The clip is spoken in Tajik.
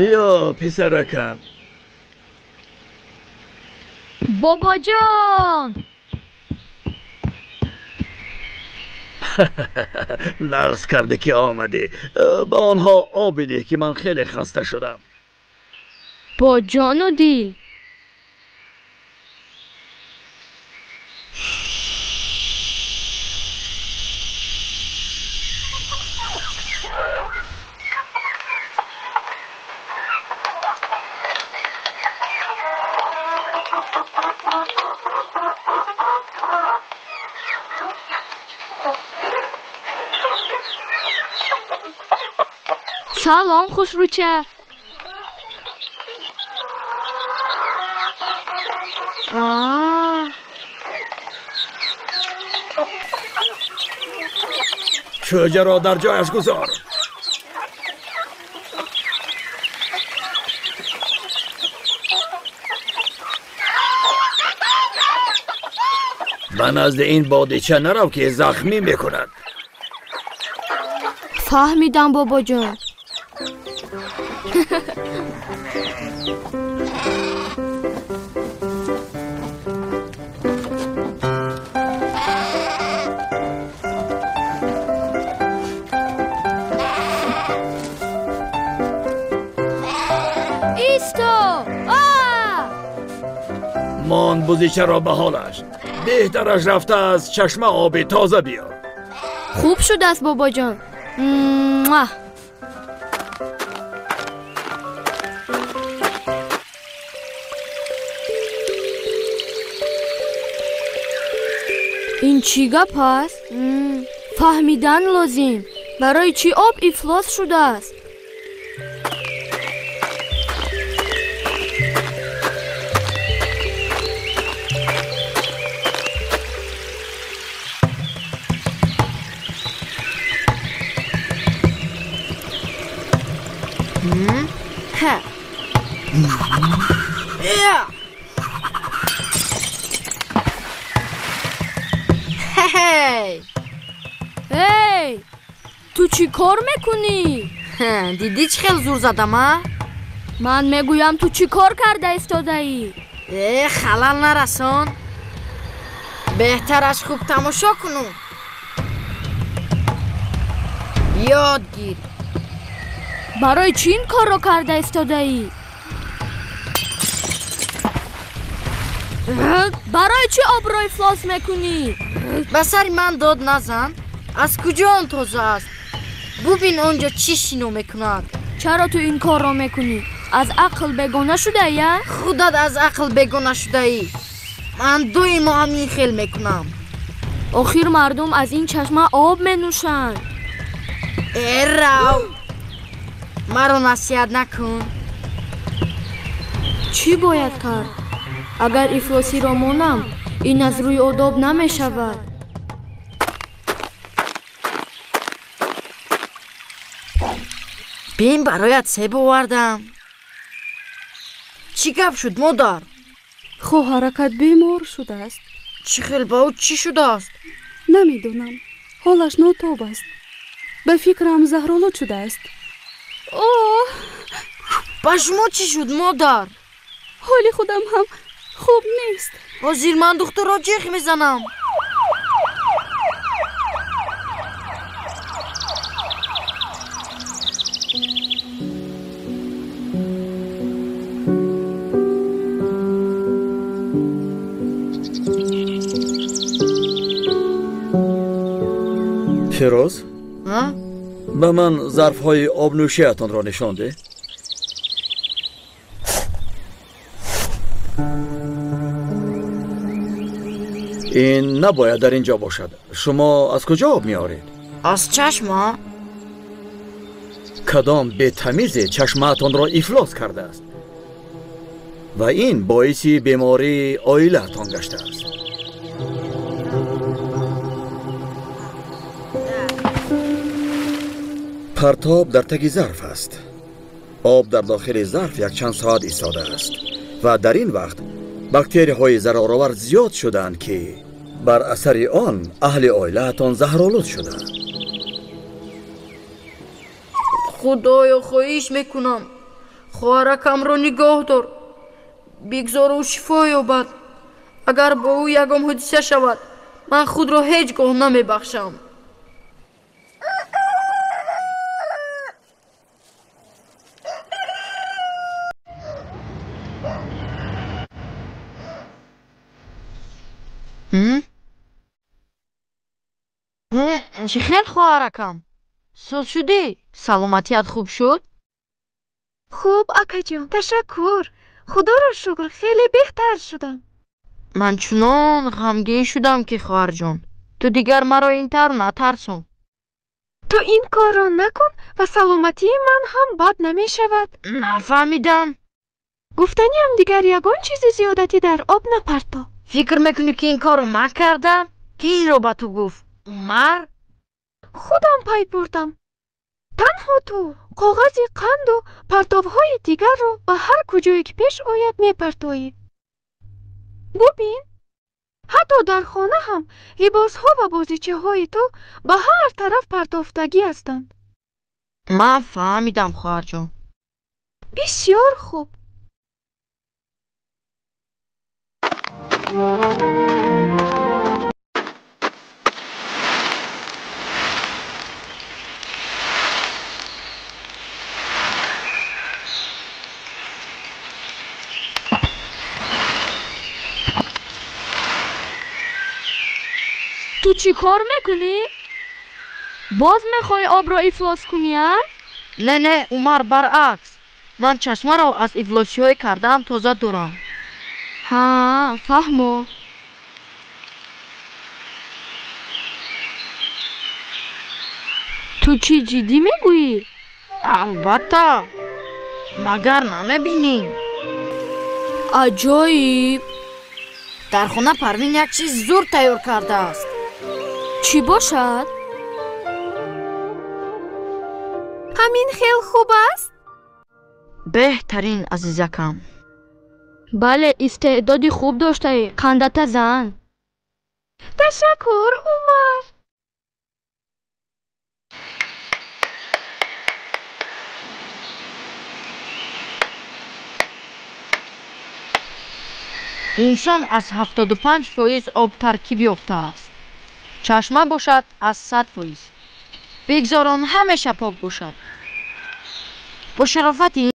Биё писаракам. Бобоҷон! Нағз кардӣ ки омадӣ. Ба онҳо об бидеҳ ки ман хеле хаста шудам. Бо ҷону дил. Салом, хушрӯча. Чӯҷаро дар ҷояш гузор. Ба назди ин бодича нарав ки захмӣ мекунад. Фаҳмидам, бобоҷон. Исто! Мон бузичаро ба ҳолаш. Беҳтараш рафта аз чашма оби тоза биёр. Хуб шудааст, бобоҷон. Муа! Ин чӣ гап аст? Фаҳмидан лозим. Барои чӣ об ифлос шудааст? Эй, ту чӣ кор мекунӣ? Дидӣ чӣ хел зур задам, а? Ман мегӯям, ту чӣ кор карда истодаӣ? Э, халал нарасон. Беҳтараш хуб тамошо куну. Ёд гир. Барои чӣ ин корро карда истодаӣ? Барои чӣ обро ифлос мекунӣ? Ба сари ман дод назан. Аз куҷо он тоза аст? Бубин он ҷо чӣ шино мекунад. Чаро ту ин корро мекунӣ? Аз ақл бегона шудаӣ, а? Худат аз ақл бегона шудаӣ. Ман доимо ҳамин хел мекунам. Охир мардум аз ин чашма об менӯшанд. Э, рав! Маро насиҳат накун. Чӣ бояд кард? Агар ифлосиро монам, ин аз рӯи одоб намешавад. Бин, бароят себ овардам. Чӣ гап шуд, модар? Хоҳаракат бемор шудааст. Чӣ хел ба ӯ чӣ шудааст? Намедонам. Ҳолаш нотоб аст. Ба фикрам заҳролуд шудааст. Оҳ! Ба шумо чӣ шуд, модар? Ҳоли худам ҳам хуб нест. Ҳозир ман духтурро ҷеғ мезанам. Фирӯз, ба ман зарфҳои обнӯшиятонро нишон деҳ. Ин набояд дар ин ҷо бошад. Шумо аз куҷо об меоред? Аз чашма. Кадом бетамизе чашмаатонро ифлос кардааст ва ин боиси бемории оилаатон гаштааст. Партоб дар таги зарф аст. Об дар дохили зарф якчанд соат истодааст ва дар ин вақт бактерияҳои зараровар зиёд шуданд, ки бар асари он аҳли оилаатон заҳролуд шуданд. Худоё, хоҳиш мекунам, Хоҳаракамро нигоҳ дор, бигзор ӯ шифо ёбад. Агар бо ӯ ягон ҳодиса шавад, ман худро ҳеҷ гоҳ намебахшам. Чӣ хел, хоҳаракам? Соз шудӣ? Саломатият хуб шуд? Хуб, акаҷон, ташаккур. Худоро шукр, хеле беҳтар шудам. Ман чунон ғамгин шудам, ки хоҳарҷон, ту дигар маро ин тавр натарсон. Ту ин корро накун ва саломатии ман ҳам бад намешавад. Нафаҳмидам. Гуфтаниам, дигар ягон чизи зиёдатӣ дар об напарто. Фикр мекунӣ, ки ин корро ман кардам? Ки инро ба ту гуфт? Умар? Худам пай бурдам. Танҳо ту коғази қанду партовҳои дигарро ба ҳар куҷое ки пеш ояд мепартоӣ. Бубин, ҳатто дар хона ҳам либосҳо ва бозичаҳои ту ба ҳар тараф партофтагӣ ҳастанд. Ман фаҳмидам, хоҳарҷон. Бисёр хуб. Ту чӣ кор мекунӣ? Боз мехоҳӣ обро ифлос кунӣ, а? Не, не, Умар, баръакс, ман чашмаро аз ифлосиҳое кардаам тоза дорам. Ҳа, фаҳмо. Ту чӣ ҷиддӣ мегӯӣ? Албатта, магар намебинӣ? Аҷоиб! Дар хона Парвин як чиз зур тайёр кардааст. Чӣ бошад? Ҳамин хел хуб аст? Беҳтарин, азизакам. Бале, истеъдоди хуб доштаӣ, қандата зан. Ташаккур, Умар. Инсон аз 75% об таркиб ёфтааст. Чашма бошад аз 100%. Бигзор он ҳамеша пок бошад. Бо шарофати